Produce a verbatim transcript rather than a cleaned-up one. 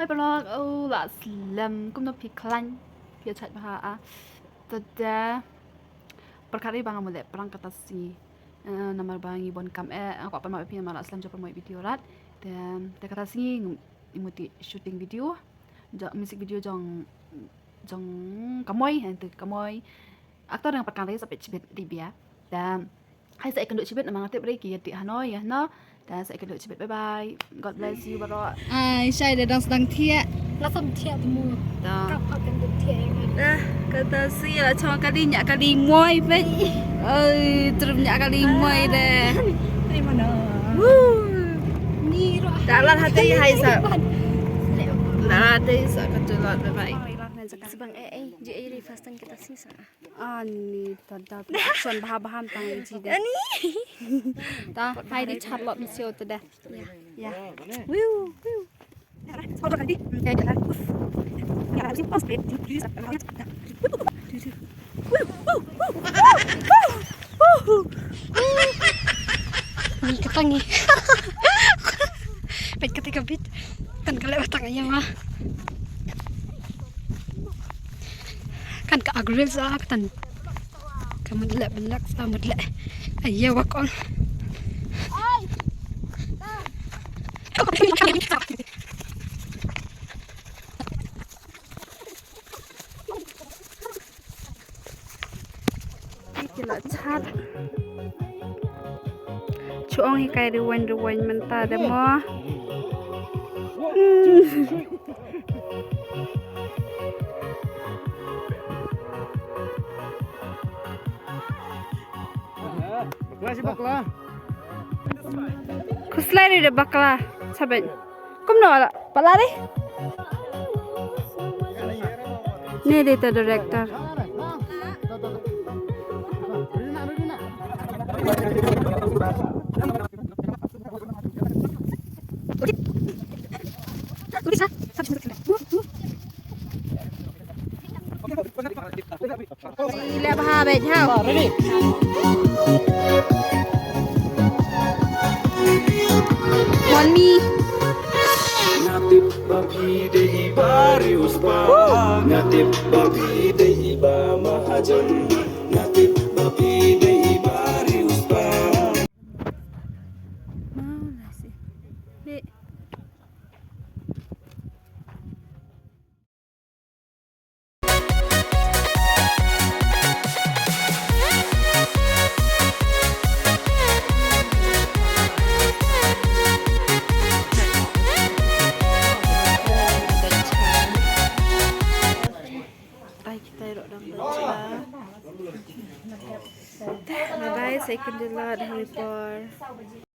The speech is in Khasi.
Paralok, oh, la slem, kumno phi khlaiñ, phi ïa chait bha, ah. Te da, pyrkhat ri ba nga mut leh prank kata sngi. Eh, namar ba ngi bun kam eh, nga kwah pynmap ïa phi namar la slem jop pynmap video rat. Te, te kata sngi ngi mut shooting video. Jo-, music video jong, jong Kamoi, eh, te Kamoi. Actor dang pat kang dei sa peit shibit dei bia. Te, hai sa ïakynduh shibit namar nga tip ri ki ïa dih hano, ïa hano. Te sa ïakynduh shibit, bye bye. God bless you baroh. Ai, shai da dang sdang thiah. La sam thiah tu mu. Da. Kap kap kan tu thiah ïa nga. Dah, kata si la chong kali nyak kali moi peit. Oi, trip nyak kali moi de. Ni mana? Woo. Ni roh. Dah lah hati hai sa. Dah hati sa ka tu lot, bye bye. Sbang eh eh, ji eh ri fastan kita si sa. Ani, ta da, ta shon bha bha tang ji de. Ani. Ta, hai di chat lot msio ta de. Ya. Ya. Wiu, wiu. Ni ka tangi. Peit ka tei ka bit. Kan ka leh ba tang ïa ma. Kan ka agril sa ka tan. Ka mut leh ban lak sa mut leh. Ai ïa wa kong. Ki la chat. Chuong hi kai riwaiñ riwaiñ mynta de mo. Hmm. Bakla si bakla. Khuslai ri de bakla. Sabet. Kumno la? Pala ri? Ni dei ta director. Ila bha bha. Ready? One me. Nga tip ba phi dei i ba riewspah. Nga tip ba phi dei i ba mahajan. Nga tip ba phi dei i ba riewspah. Bye bye, second lot, hari por.